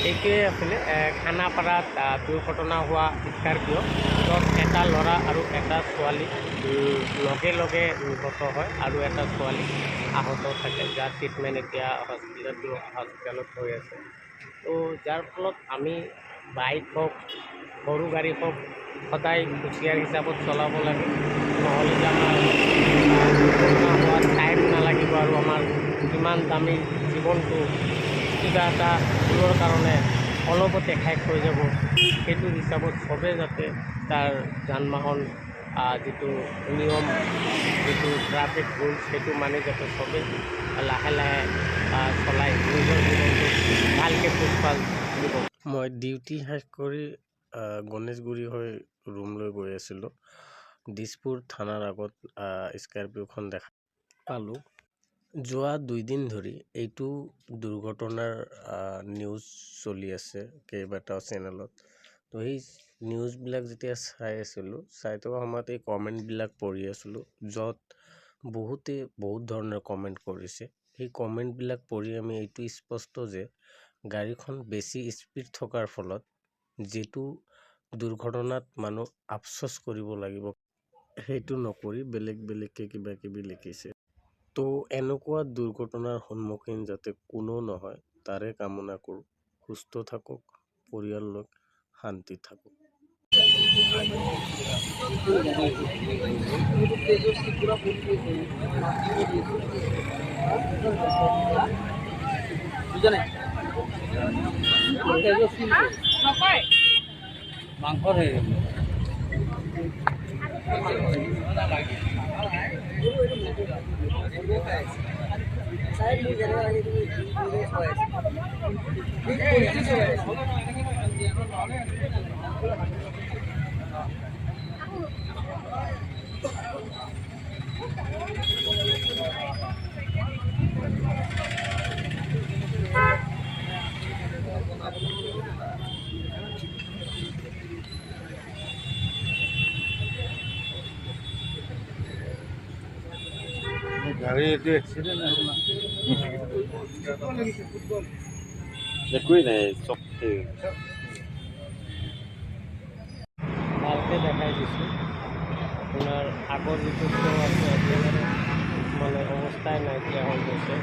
এইটোৱে আছিলে খানাপাৰাত দুৰ্ঘটনা হোৱা স্কৰপিঅ', য'ত এটা ল'ৰা আৰু এটা ছোৱালী লগে লগে নিহত হয় আৰু এটা ছোৱালী আহত থাকে, যাৰ ট্ৰিটমেণ্ট এতিয়া হস্পিটেলত হৈ আছে। তো যাৰ ফলত আমি বাইক হওক, সৰু গাড়ী হওক, সদায় হুঁচিয়াৰ হিচাপত চলাব লাগে। নহ'লে যে আমাৰ দুৰ্ঘটনা হোৱাৰ টাইম নালাগিব আৰু আমাৰ ইমান দামী জীৱনটো কিবা এটা ভুলৰ কাৰণে অলপতে শেষ হৈ যাব। সেইটো হিচাপত চবেই যাতে তাৰ যান বাহন যিটো নিয়ম, যিটো ট্ৰাফিক ৰুলছ, সেইটো মানি যাতে চবেই লাহে লাহে চলাই নিজৰ জীৱনটো ভালকৈ পোহপাল দিব। মই ডিউটি শেষ কৰি গণেশগুৰি হৈ ৰুম লৈ গৈ আছিলোঁ। দিছপুৰ থানাৰ আগত স্কৰপিঅ'খন দেখা পালোঁ। যোৱা 2 দিন ধৰি এইটো দুৰ্ঘটনাৰ নিউজ চলি আছে কেইবাটাও চেনেলত। তো সেই নিউজবিলাক যেতিয়া চাই আছিলোঁ, চাই থকা সময়ত এই কমেণ্টবিলাক পঢ়ি আছিলোঁ, য'ত বহুতে বহুত ধৰণৰ কমেণ্ট কৰিছে। সেই কমেণ্টবিলাক পঢ়ি আমি এইটো স্পষ্ট যে গাড়ীখন বেছি স্পীড থকাৰ ফলত যিটো দুৰ্ঘটনাত মানুহ আফচোচ কৰিব লাগিব, সেইটো নকৰি বেলেগ বেলেগকৈ কিবা কিবি লিখিছে। তো এনেকুৱা দুৰ্ঘটনাৰ সন্মুখীন যাতে কোনো নহয়, তাৰে কামনা কৰোঁ। সুস্থ থাকক, পৰিয়াল লোক শান্তিত থাকক। মাংসৰ হেৰি। গাড়ী এইটো এক্সিডেণ্ট। একোৱেই নাই চব। ভালকৈ দেখাই দিছোঁ। আপোনাৰ আগৰ যিটো ফ্ল' আছে, একেবাৰে মানে অৱস্থাই নাইকিয়া হৈ গৈছে।